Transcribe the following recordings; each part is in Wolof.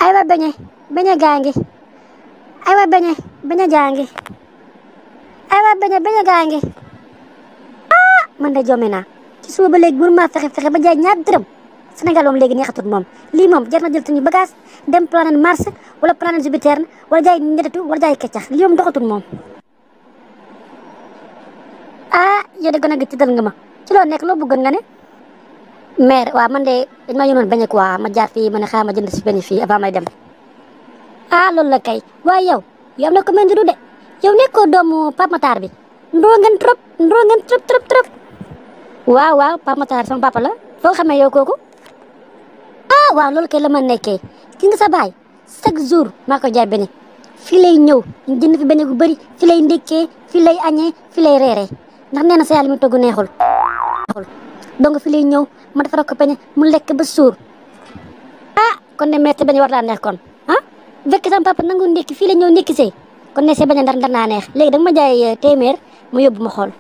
aywa beñe gaa ngi aywa beñe gaa ngi aywa beñe gaa ngi man de jommi naa ci suba ba léegi mënu maa fexe ba jaay ñaar dërëm Sénégal moom léegi neexatut moom lii moom jar na jël suñu bagage dem planète Mars wala planète Jupiter wala jaay ñettatu wala jaay keccax lii moom doxatut moom. yow de gën a gi tiital nga ma ci loo nekk loo bëggoon nga ne. mère waaw man de dañ ma yónnoon beñe quoi ma jaar fii ma ne xaaral ma jënd si beñe fii avant may dem. loolu la kay waaye yow am na ko mel de yow nekkoo doomu Pape Matar bi ndoo ngeen trop. waaw Pape Matar sama papa la foo xamee yow kooku. waaw loolu kay la ma nekkee ki nga sa baay chaque jour maa ko jaay beñe fii lay ñëw ñu jënd fi beñe gu bëri fii lay ndékkee fii lay añee fii lay reeree ndax nee na sa yàlla mi togg neexul donc fii lay ñëw ma defara ko beñe mu lekk ba suur. kon ne metti beñe war laa neex kon bu fekkee sama papa nangu ndékki fii la ñëw ndékki see kon ne see beñe ndar naa neex léegi danga ma jaay téeméer mu yóbbu ma xool.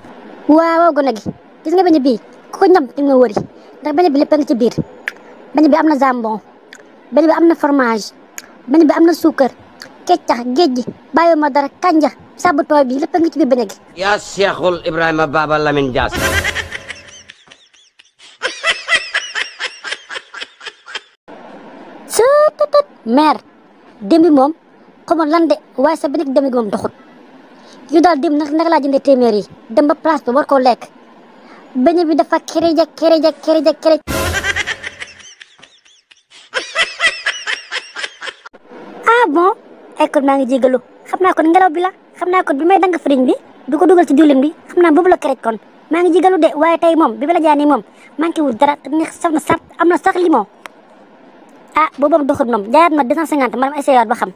waaw gone gi gis nga beñe bii ku ko ñam di nga wëri ndax beñe bi lépp a ngi ci biir. beñe bi am na jambon beñe bi am na fromage beñe bi am na suukar keccax géej gi bàyyi ma dara kanja sabu tooy bi lépp a ngi ci biir beñe gi. yaa Cheikhul Ibrahima Baba Lamine Dias. sëtëtët mère démb bi moom xamoon lan de waaye sa beñe démb bi moom doxut yu daal démb naka laa jëndee téeméer yi dem ba place ba war koo lekk beñe bi dafa kereej. bon école maa ngi jégalu xam naa kon ngelaw bi la xam naa kon bi may dang fariñ bi du ko dugal ci diwlin bi xam naa boobu la kereej kon maa ngi jégalu de waaye tey moom bi ma la jaani moom manqué wul dara te neex saf na sap am na sax limon boobu moom doxut moom jaayaat ma 250 ma dem essayé waat ba xam.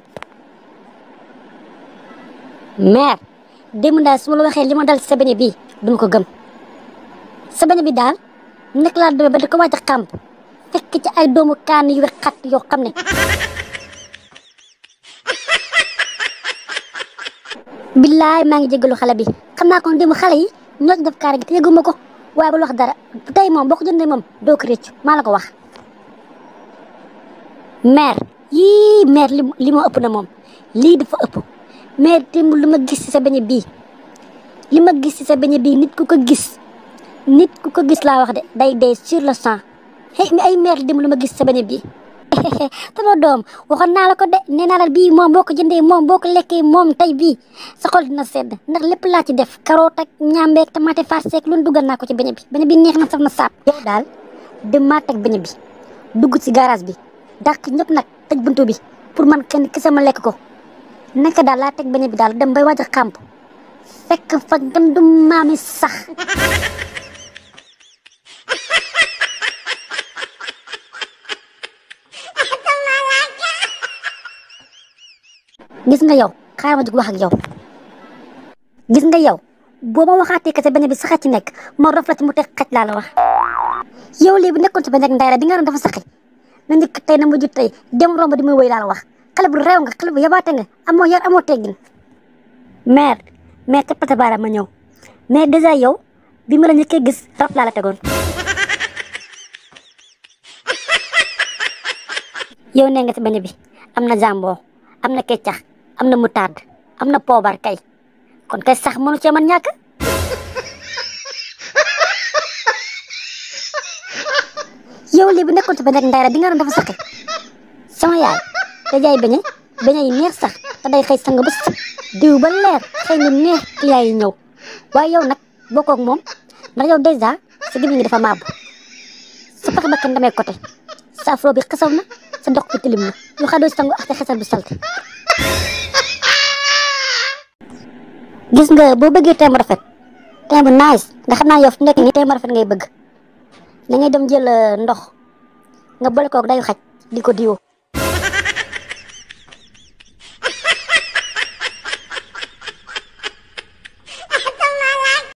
mère démb daal su ma la waxee li ma dal ci sa beñe bii duñ ko gëm sa beñe bi daal nekk laa demee ba di ko wàcc xàmp fekk ci ay doomu kaan yu xat yoo xam ne. billaay maa ngi jégalu xale bi xam naa kon démb xale yi ñoo ci def kaar gi te yëguma ko waaye bul wax dara tey moom boo ko jëndee moom doo ko réccu maa la ko wax. mère li moo ëpp na moom lii dafa ëpp mère démb li ma gis ci sa beñe bii nit ku ko gis laa wax de day dee sur le sang ay mère démb li ma gis sa beñe bii. sama doom waxoon naa la ko de nee naa la bii moom boo ko jëndee moom boo ko lekkee moom tey bii sa xol dina sedd ndax lépp laa ci def carotte ak ñaambeeg tomate farci ak lu dugal naa ko ci beñe bi neex na saf na saab. yow daal dem maa teg beñe bi dugg ci garage bi dàq ñëpp nag tëj buntu bi pour man kenn kese ma lekk ko naka daal laa teg beñe bi daal dem bay waaj a xàmp fekk fa gën du maami sax. gis nga yow xaaral ma jóg wax ak yow gis nga yow boo ma waxaatee kese beñe bi saxa ci nekk ma rof la ci mu teg xaj laa la wax. yow lii bu nekkoon ci beñe ak ndayra di nga doon dafa saxi na njëkk tey na mujj tey dem romb di muy wéy laa la wax xale bu réew nga xale bu yabaate nga amoo yar amoo teggin. mère ca pata baara ma ñëw mais dèjà yow bi ma la njëkkee gis rab laa la tegoon. yow nee nga ci beñe bi am na jambon am na keccax am na moutarde am na poobar kay kon kay sax mënu cee mën ñàkk. yow lii bu nekkoon ci beñe ak ndayra di nga doon dafa saxi sama yaay da jaay beñe yi neex sax te day xëy sang bés diw ba leer xëy na neex client yi ñëw waaye yow nag bokkoog moom ndax yow dèjà sa gémmiñ ngi dafa maabu sa pax ba kenn damay côté sa afro bi xesaw na sa dox bi tilim na yu xadoo sangu ak sa xesal bu salte. gis nga boo bëggee teem bu rafet teem bu nice nga xam naa yow fi nekk nii teem bu rafet ngay bëgg da ngay dem jël ndox nga boole koog dayu xaj di ko diwoo